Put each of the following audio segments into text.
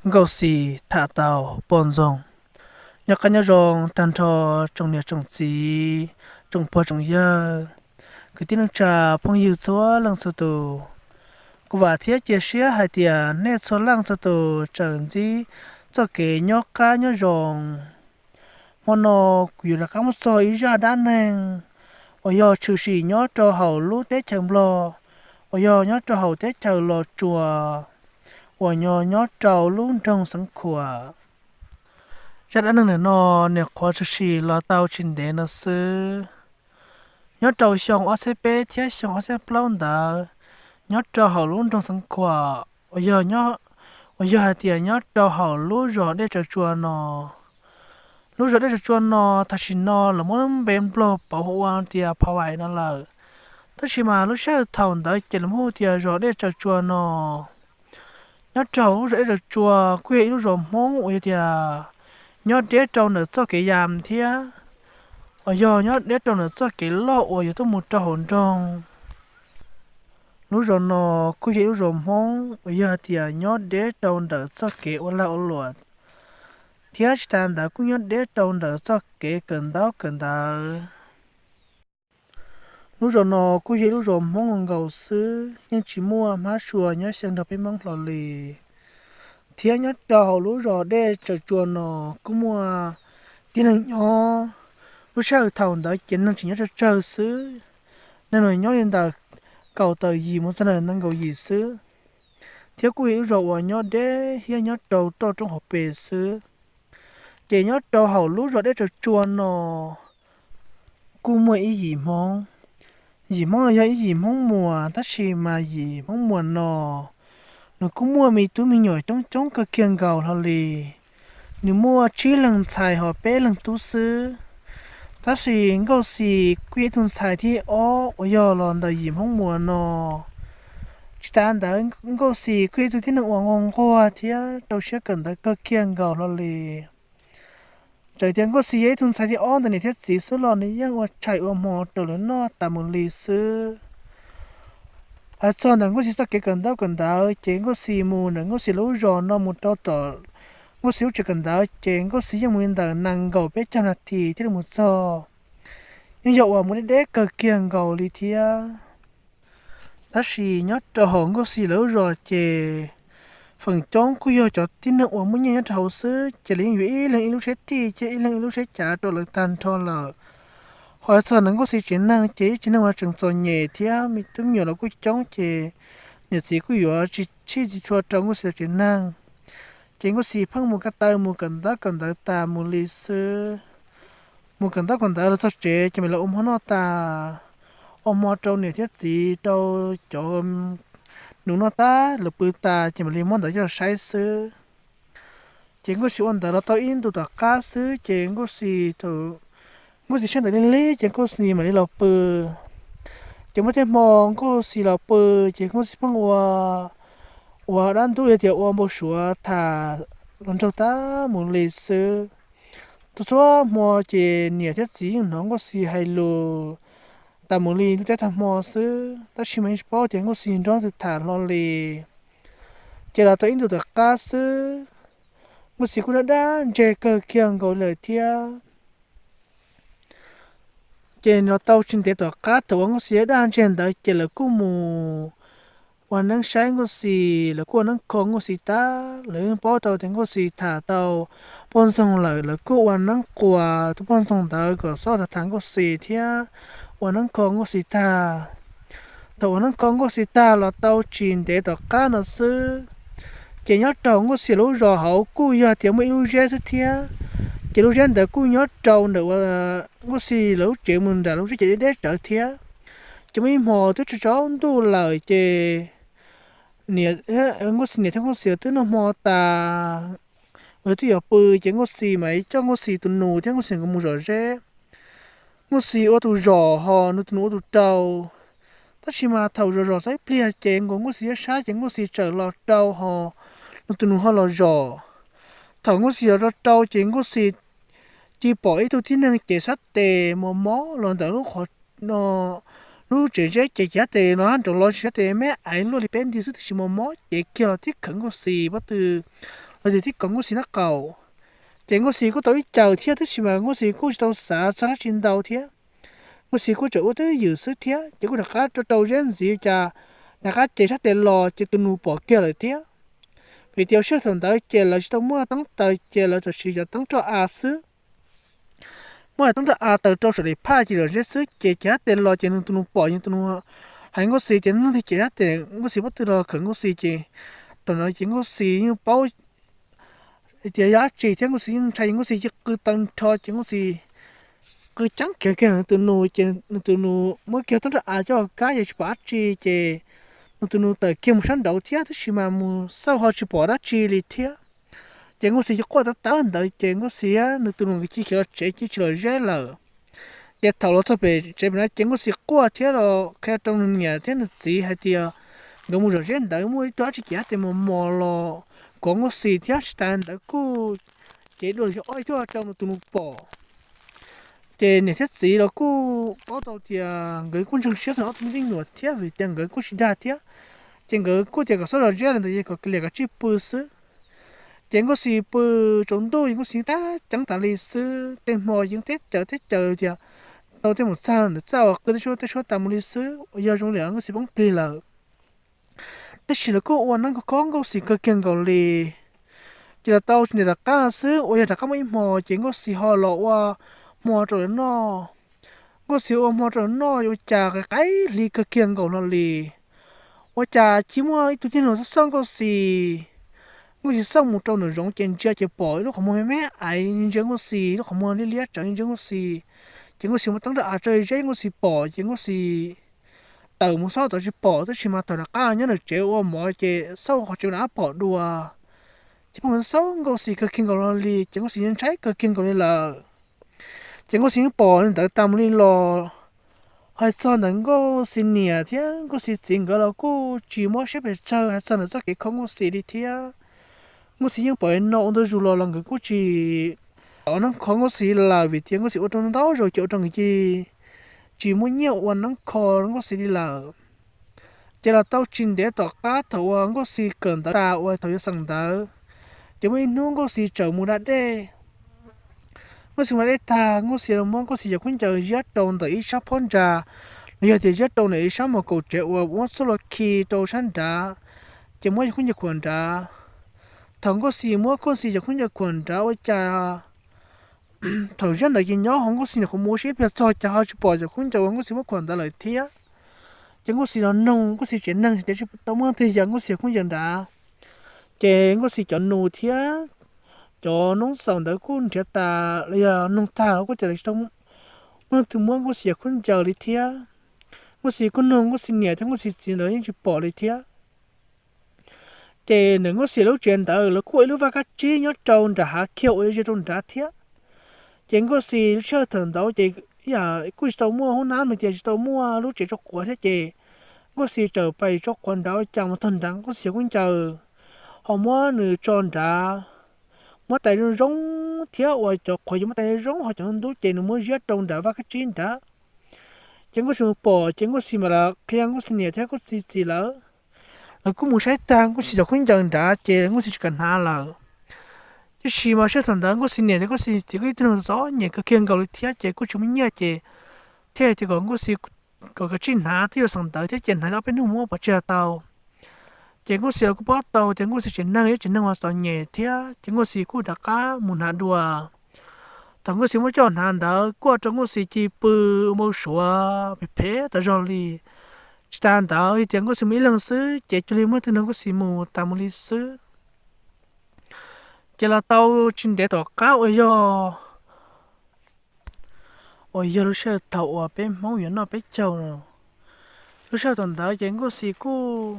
Nkauj Xis tham tau poj ntxoog. Nyob qab nyob zoo tag nrho tsoom niam tsoom txiv, tsoom pog tsoom yawg, kwv tij neej tsa, phooj ywg txhua leej txhua tus. Kuv vam thiab cia siab hais tias nej txhua leej txhua tus tseem ntsib txoj kev nyob qab nyob zoo. Hmo no kuv yuav rov qab muab txog ib zaj dab neeg uas yog tshwm sim nyob rau hauv lub teb chaws Nplog, uas yog nyob rau hauv teb chaws Los Tsuas, uas yog nyob rau lub nroog Xeev Khuam. Zaj dab neeg ntawm no nws qhuav tshwm sim los tau tsis ntev no xwb. Nyob rau xyoo ob txhiab peb thiab xyoo ob txhiab plaub ntawd, nyob rau hauv lub nroog Xeev Khuam, uas yog, uas yog hais tias nyob rau hauv lub zos Dej Tsaws Tsua no. Lub zos Dej Tsaws Tsua no tam sim no lawv muab lub npe Nplog pauv hu ua tias Pha Vais no lawm, tab sis mas lub sij hawm thaum ntawd ces lawv muab hu tias zos Dej Tsaws Tsua no. Nyob rau lub zos Dej Tsaws Tsua kuj yog ib lub zos Hmoob uas yog tias nyob deb rau ntawm txoj kev yas thiab, uas yog nyob deb rau ntawm txoj kev loj uas yuav tuaj mus rau hauv nroog. Lub zos no kuj yog ib lub zos Hmoob uas yog hais tias nyob deb rau ntawm txoj kev ua lag ua luam, thiab tsis tas ntawd kuj nyob deb rau ntawm txoj kev kawm ntaub kawm ntawv. Lub zos no kuj yog ib lub zos Hmoob nkaus xwb, yeej tsis muaj hmab sua nyob xyaw nrog peb Hmoob hlo li. Thiab nyob rau hauv lub zos Dej Tsaws Tsua no kuj muaj tib neeg nyob. Lub sij hawm thaum ntawd ces neeg tseem nyob tsawg tsawg xwb, neeg nyob li ntawm kaum tawm yim mus txog ntawm nees nkaum yim xwb, thiab kuj yog ib lub zos uas nyob deb thiab nyob rau toj roob hauv pes xwb. Ces nyob rau hauv lub zos Dej Tsaws Tsua no kuj muaj ib yim Hmoob. Yim Hmoob no yog ib yim Hmoob Muas, tab sis mas yim Hmoob Muas no nws kuj muaj me tub me nyuam coob coob kawg kiag nkaus hlo li. Nws muaj tsib leeg ntxhais ho peb leeg tub xwb. Tab sis Nkauj Xis kuj yog ib tug ntxhais thib ob uas yog los ntawm yim Hmoob Muas no. Tsis tas ntawd Nkauj Xis kuj yog ib tug tib neeg uas nquag nquag thiab rau siab kawm ntawv kawg kiag nkaus hlo li. Txawm tias Nkauj Xis yog ib tug ntxhais thib ob ntawm niam thiab txiv xwb los nws yeej ua tshais ua hmo rau lawv noj tas mus li xwb. Hais txog ntawm Nkauj Xis txoj kev kawm ntaub kawm ntawv ces Nkauj Xis mus ntawm Nkauj Xis lub zos no mus rau tom Nkauj Xis lub tsev kawm ntawv ces Nkauj Xis yeej mus li ntawm nees nkaum peb caug nas this thiaj li mus txog. Yeej yog uas mus deb deb kawg kiag nkaus li thiab. Tab sis nyob rau hauv Nkauj Xis lawv lub zos ces feem coob kuj yog cov tib neeg uas muaj nyiaj nyob rau hauv xwb, ces lawv yeej yuav ib leeg ib lub tsheb tij thiab ib leeg ib lub tsheb cav rau lawv tag nrho lawm. Ho txog ntawm Nkauj Xis tsev neeg ces ib tsev neeg uas tseem txom nyem thiab me tub me nyuam los kuj coob ces niam txiv kuj yuav tsis txhij tsis txhua rau Nkauj Xis lawv tsev neeg. Ces Nkauj Xis pheej mus ko taw mus kawm ntaub kawm ntawv tas mus li xwb. Mus kawm ntaub kawm ntawv los txog tsev ces mam li ua hmo noj tas, ua hmo rau niam thiab txiv rau cov nus noj tas lawv pw tas ces mam li muab ntawv coj los saib xwb. Ces Nkauj Xis ua ntawd los tau ib ntus tom qab xwb ces Nkauj Xis, Nkauj Xis saib ntawv lig lig ces Nkauj Xis mam li los pw. Ces muaj tej hmo Nkauj Xis los pw ces Nkauj Xis pheej ua, ua dab ntub yog tias ua npau suav tham hluas nraug tas mus li xwb. Txhua txhua hmo ces niam thiab txiv yeej hnov Nkauj Xis hais lus tas mus li lub teb tag hmo xwb, tab sis mas yeej tsis paub tias Nkauj Xis nrog leej twg tham hlo li. Ces los tau ib ntus tom qab xwb, Nkauj Xis kuj daj daj ntseg kawg kiag nkaus lawm thiab. Ces los tau tsis ntev tom qab thaum uas Nkauj Xis daj daj ntseg ntawd ces lawv kuj mus ua neeb saib Nkauj Xis, lawv kuj ua neeb kho Nkauj Xis tas, lawv yeej paub tau tias Nkauj Xis tham tau poj ntxoog lawm, lawv kuj ua neeb quas tus poj ntxoog ntawd kom xob tham tham Nkauj Xis thiab ua neeb kho Nkauj Xis tag. Thaum ua neeb kho Nkauj Xis tag los tau tsis ntev tom qab no xwb, ces nyob rau Nkauj Xis lub zos hauv kuj yog tias muaj ib lub zeb xwb thiab. Ces lub zeb ntawd kuj nyob rau ntawm Nkauj Xis lawv lub tsev mus nram lub zeb ces deb deb tsawv thiab. Ces muaj ib hmo twb tsaus ntuj lawm ces Nkauj Xis niam thiab Nkauj Xis twb noj hmo tas, uas twb yuav pw, ces Nkauj Xis mas coj Nkauj Xis tus nus thiab Nkauj Xis nkawd mus zom zeb. Nkauj Xis ua tus zom ho nws tus nus ua tus rau. Tab sis mas thaum zom zom tau ib pliag ces nkaus Nkauj Xis sab sab ces Nkauj Xis txawm los rau ho nws tus nus ho los zom. Thaum Nkauj Xis los rau rau ces Nkauj Xis cia pom ib tug tib neeg cev sab tes mos mos los ntawm lub qhov, lub tsev zeb ces cev sab tes los hab nraud los tsis sab tes me aiv luaj li peb nti xwb tiam sis mos mos cev kiag los tib khawv Nkauj Xis pob tw. lawv thiaj kom Nkauj Xis noj qaum. Ces Nkauj Xis kuj tau ib caws thiab, tab sis mas Nkauj Xis kuj tsis tau xav txog dab tsi ntau thiab. Nkauj Xis kuj tseem ua twj ywm xwb thiab, ces kuj rov qab rau rau zeb ntxiv cas rov qab cev sab tes los ces tus nus pom kiag lawm thiab. Vim tias sij hawm thaum ntawd ces lawv tsis tau muaj teeb taws ces lawv txawm siv cov teeb roj av xwb. Muab cov teeb roj av taws rau saum daim phaj ces zom zeb xwb ces cev sab tes los ces nws tus nus pom, nws tus nus hais Nkauj Xis tias nws tig cev sab tes, Nkauj Xis pob tw los khawm Nkauj Xis ces thaum no ces Nkauj Xis yeej paub tias yog dab tsi thiab Nkauj Xis yeej ntshai, Nkauj Xis cia li qw tag nrho ces Nkauj Xis qw ceeb kiag kiag nws tus nus ces nws tus nus muab kiag teeb roj av coj kab ces tsis pom dab tsi ces nws tus nus tawm kiag mus sab nraud thiab, tab sis mas mus xauj ho tsis pom dab tsi li thiab. Ces Nkauj Xis cia li quaj tawv tawv ntawd ces Nkauj Xis nws tus nus nkawd cia li khiav los tsev cia li tsis los zeb lawm. Ces thaum los txog pem tsev pem no ces Nkauj Xis quaj thiab los qhia rau nws niam thiab nws txiv hais tias nkawd mus zom zeb ntawd muaj ib tug dab tsi cev sab tes mos mos los kov Nkauj Xis thiab tsis tas ntawd kuj cev dua ob ib tug rau nws tus nus pom. Ces niam thiab txiv los kuj paub tau tias nkawd kuj ntseeg siab txog ob tug me nyuam thiab vim tias nkawd kuj tsis dag thiab. Ces nkawd kuj tias kom txhob zom zeb li ntawd es kom liam kav tsij pw xwb. Ces Nkauj Xis pw tsaus ntuj ces Nkauj Xis tab ceeb tas li xwb, tej hmo yeej teb caws teb caws tias tau tej mus txog ntawm txaj uas qw tej suab tej suab tas mus li xwb uas yog zoo li Nkauj Xis poob plig lawm. Tab sis lawv kuj ua neeb khov kho Nkauj Xis kawg kiag nkaus li. Ces los tau tsis ntev tom qab xwb uas yog rov qab muaj ib hmo ces Nkauj Xis ho los ua hmo rau lawv noj. Nkauj Xis ua hmo rau lawv noj ua cas qaim qaim hli kawg kiag nkaus no li. Ua cas cia muaj ib tug tib neeg xauj Nkauj Xis. Nkauj Xis xauj mus rau nraum zoov ces ntsia ces pom ib lub qhov muag me me aiv ntsia Nkauj Xis, lub qhov muag liab liab tseem ntsia Nkauj Xis. Ces Nkauj Xis muab teeb roj av tso zeb Nkauj Xis pom ces Nkauj Xis tawm mus xauj tod tsis pom, tab sis mas thaum rov qab nyob nram tsev ua mov ces xauj qhov tsev nrad pom dua. Ces pheej xauj Nkauj Xis kawg kiag nkaus li ces Nkauj Xis ntshai kawg kiag nkaus li lawm. Ces Nkauj Xis yeej pom li ntawd tas mus li los. Hais txog ntawm Nkauj Xis niam thiab Nkauj Xis txiv nkawd los kuj tsis muab siab pes tsawg hais txog ntawm txoj kev kho Nkauj Xis li thiab. Nkauj Xis yeej pom li no ua ntu zus los los nkawd kuj tsis tau neeb kho Nkauj Xis lawm vim tias Nkauj Xis ua rau ntau zaus ces ua rau nkawd cia li tsis muaj nyiaj ua neeb kho Nkauj Xis li lawm. Ces los tau tsis ntev tom qab thaum uas Nkauj Xis kawm ntawv tas uas thaum yuav xeem ntawv, ces muaj ib hnub Nkauj Xis txawm mus da dej. Nkauj Xis mus da dej tag Nkauj Xis los muab Nkauj Xis cov khaub ncaws ziab rau ntawm ib sab phab ntsa, los yog tias ziab rau ntawm ib sab mos kaum tsev uas muab txoj hlua khi rau sab nrad, ces muab cov khaub ncaws khuam nrad. Thaum Nkauj Xis muab Nkauj Xis cov khaub ncaws khuam nrad ua cas thaum ziab ntawd ces nyob hauv Nkauj Xis nyuam qhuav mus ua si ib pliag txog cas ho tsis pom cov khaub ncaws uas Nkauj Xis muab khuam ntawd lawm thiab. Ces Nkauj Xis los noog Nkauj Xis tsev neeg tias tsis tau muaj leej twg yog Nkauj Xis cov khaub ncaws nrad. Ces Nkauj Xis cov nus thiab cov noob xaus ntawd kuj nrhiav tas los yog noog tag kuj tias lawv tsis tau muaj leej twg muab Nkauj Xis cov khaub ncaws li thiab. Nkauj Xis kuj noog Nkauj Xis niam thiab Nkauj Xis txiv ntawd yeej tsis pom li thiab. Ces ntawm Nkauj Xis lub tsev ntawd lawv kuj ua ib lub vaj kab tsib nyob rau nram hav kiag uas ze rau nrad thiab. Ces Nkauj Xis lub sij hawm thaum ntawd ces ib yam kuj tsis tau muaj hoob nab no tias tsis tau muaj lub tsev tsau quav thiab ces Nkauj Xis txawm pais tsau quav nrad ua cas mus txog nrad Nkauj Xis cov khaub ncaws ho muab nws tso nrad, muab tais zoo zoo thiab uas cov qhuav yuav muab tais zoo zoo ho cov ntub ces nws muab ziab rau nrad vaj kab tsib nrad. Ces Nkauj Xis mus pom ces Nkauj Xis mam li qhia Nkauj Xis niam thiab Nkauj Xis txiv lawv. Lawv kuj mus saib tag Nkauj Xis cov khaub ncaws nrad ces Nkauj Xis tsis kam hnav lawm. Tiam sis mas sij hawm thaum ntawd Nkauj Xis niam thiab Nkauj Xis txiv kuj ib tug neeg txom nyem kawg kiag nkaus li thiab ces kuj tsis muaj nyiaj ces thiaj tias kom Nkauj Xis kom kav tsij hnav twb yuav xeem ntawv thiab ces hnav li ob peb hnub mus muab pov tseg tau. Ces Nkauj Xis los kuj paub tau tias Nkauj Xis tsev neeg yog tsev neeg uas txom nyem thiab ces Nkauj Xis kuj rov qab mus hnav dua. Thaum Nkauj Xis muab coj hnav ntawd kuj ua rau Nkauj Xis cia li pw ua npau suav phem phem tas zog li. Tsis tas ntawd tias Nkauj Xis mus ib leeg xwb ces cia li muaj leej twg nrog Nkauj Xis mus tas mus li xwb. Ces los tau tsis ntev tom qab uas yog uas yog lub sij hawm thaum uas peb Hmoob yuav noj peb caug no. Lub sij hawm thaum ntawd ces Nkauj Xis kuj,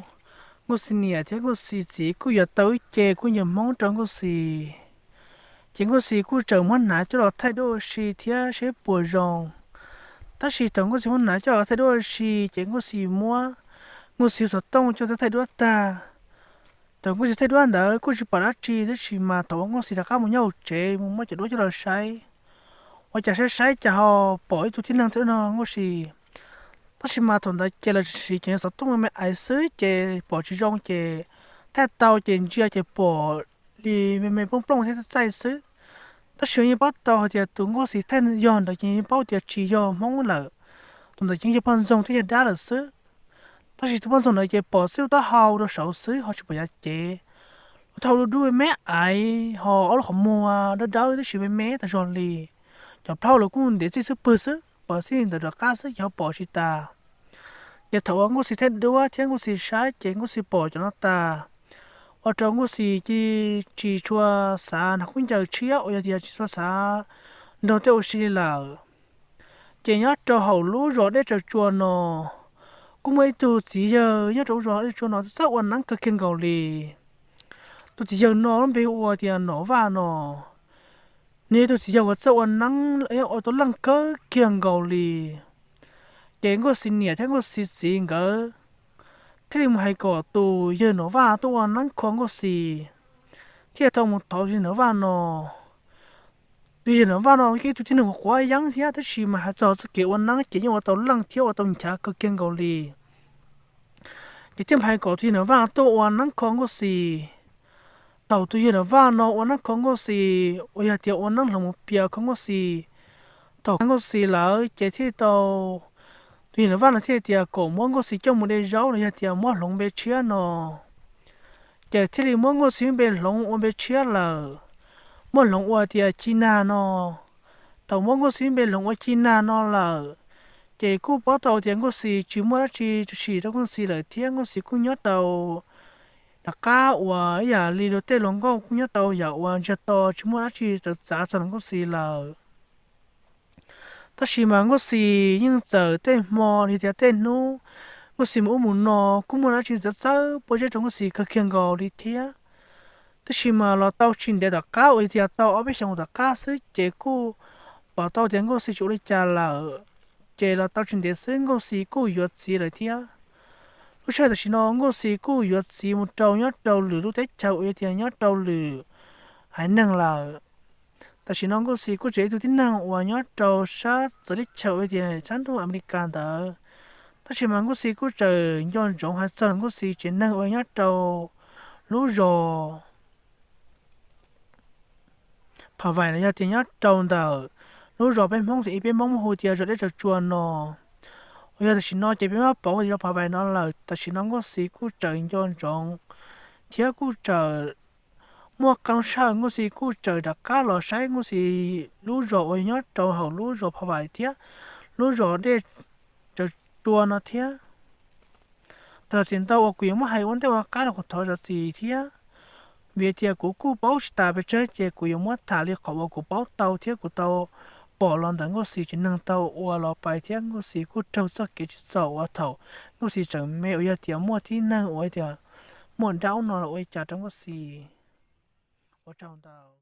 Nkauj Xis niam thiab Nkauj Xis txiv kuj yuav tau ib ce khaub ncaws Hmoob rau Nkauj Xis. Ces Nkauj Xis kuj txawm muab hnav coj los thaij duab ua si thiab seb puas zoo. Tab sis thaum Nkauj Xis muab hnav coj los thaij duab ua si ces Nkauj Xis muab, Nkauj Xis xov tooj coj thaij duab tag. Thaum Nkauj Xis thaij duab ntawd kuj tsis pom dab tsi tab sis mas thaum uas Nkauj Xis rov qab mus nyob hauv tsev mus muab cov duab coj los saib, ua cas saib saib cas ho pom ib tug tib neeg thiab no Nkauj Xis. Tab sis mas thaum ntawd ces lawv siv cov xov tooj me me aiv xwb ces pom tsis zoo ces thaij tau ces ntsia ces pom li me me plooj plooj thiab txaij txaij xwb. Tab sis yeej paub tau hais tias tus Nkauj Xis thaij yog ntawd ces yeej paub tias tsis yog Hmoob lawm, tus ntawd ces yog poj ntxoog thiab yog dab lawm xwb. Tab sis tus poj ntxoog ntawd ces pom txij lub taub hau rau saud xwb ho tsis pom yav cev. Lub taub hau dub dub me me aiv ho ob lub qhov muag dawb dawb tab sis me me tag zog li. Cov plaub los kuj ntev txij xwb pwg xwb, pom txij ntawd rov qab xwb ces ho pom tsis tas. Ces thaum uas Nkauj Xis thaij duab thiab Nkauj Xis saib ces Nkauj Xis pom cov no tas, ua rau Nkauj Xis cia tsis tshua xav nrog khaub ncaws tshiab uas yog tias tsis tshua xav nrog tej ua si li lawm. Ces nyob rau hauv lub zos Dej Tsaws Tsua no kuj muaj ib tug txiv yawg nyob rau lub zos Dej Tsaws Tsua no txawj ua neeb kawg kiag nkaus li. Tus txiv yawg no lub npe hu ua tias Nom Vaj no. Nws yog tus txiv yawg uas txawj ua neeb, ua tau leej kawg kiag nkaus li. Ces Nkauj Xis niam thiab Nkauj Xis txiv nkawd thiaj li mus hais kom tus yawg Nom Vaj tuaj ua neeb kho Nkauj Xis, thiaj tau mus thov tus yawg Nom Vaj no. Tus yawg Nom Vaj no yog ib tug tib neeg quav yeeb thiab tab sis mas hais txog txoj kev ua neeb ces yeej ua tau leej thiab ua tau nchav kawg kiag nkaus li. Ces thiaj mus hais kom tus yawg Nom Vaj no tuaj ua neeb kho Nkauj Xis. Thaum tus yawg Nom Vaj no ua neeb kho Nkauj Xis uas yog tias ua neeb hloov mus pias kho Nkauj Xis, thaum Nkauj Xis lawm ces thiaj tau, tus yawg Nom Vaj no thiaj tias kom muab Nkauj Xis coj mus de zaub los yog tias muab hloov npe tshiab no. Ces thiaj li muab Nkauj Xis npe hloov ua npe tshiab lawm, muab hloov ua tias Ci Nag no. Thaum muab Nkauj Xis npe hloov ua Ci Nag no lawm, ces kuj paub tau tias Nkauj Xis tsis muaj dab tsi tshwm sim rau Nkauj Xis lawm thiab Nkauj Xis kuj nyob tau rov qab uas ib yam li luag tej hluas nkauj kuj nyob tau yam uas ntsiag to tsis muaj dab tsi txawv txav txog Nkauj Xis lawm. Tab sis mas Nkauj Xis yeej txawm tej hmo li tias tej hnub Nkauj Xis mus ub mus no kuj muaj dab tsi txawv txawv pob zeb rau Nkauj Xis kawg kiag nkaus li thiab. Tab sis mas los tau tsis ntev tom qab uas tias tau ob peb xyoos tom qab xwb ces kuj pom tau tias Nkauj Xis tsis ua li cas lawm. Ces los tau tsis ntev xwb Nkauj Xis kuj yuav txiv lawm thiab. Lub sij hawm tam sim no Nkauj Xis kuj yuav txiv mus rau nyob rau lwm lub teb chaws uas yog tias nyob rau lwm haiv neeg lawm. Tam sim no Nkauj Xis kuj tseem ib tug tib neeg uas nyob rau sab txawv teb chaws uas yog tias sab ntuj Amelikas ntawd. Tab sis mas Nkauj Xis kuj tseem nco ntsoov hais txog Nkauj Xis tsev neeg uas nyob rau lub zos Pha Vais los yog tias nyob rau ntawm lub zos peb Hmoob, peb Hmoob muaj hu tias zos Dej Tsaws Tsua no. Uas yog tam sim no ces peb muab pauv tias zos Pha Vais no lawm, tam sim no Nkauj Xis kuj tseem nco ntsoov thiab kuj tseem muaj qee lub sij hawm Nkauj Xis kuj tseem rov qab los saib Nkauj Xis lub zos uas nyob rau hauv lub zos Pha Vais thiab lub zos Dej Tsaws Tsua no thiab. Thaum txim ntau uas kuv yuav muab hais ua ntej ua qab los kuv thov zam txim thiab, vim tias kuv kuj paub tsis tas pes tsawg ces kuv yuav muab tham li qhov uas kuv paub tau thiab kuv tau pom los ntawm Nkauj Xis tsev neeg tau ua los pais thiab Nkauj Xis kuj raug txoj kev tsim txom uas thaum Nkauj Xis tseem me uas yog tias muaj tib neeg uas tias muaj dab no los ua li cas rau Nkauj Xis. Ua tsaug ntau.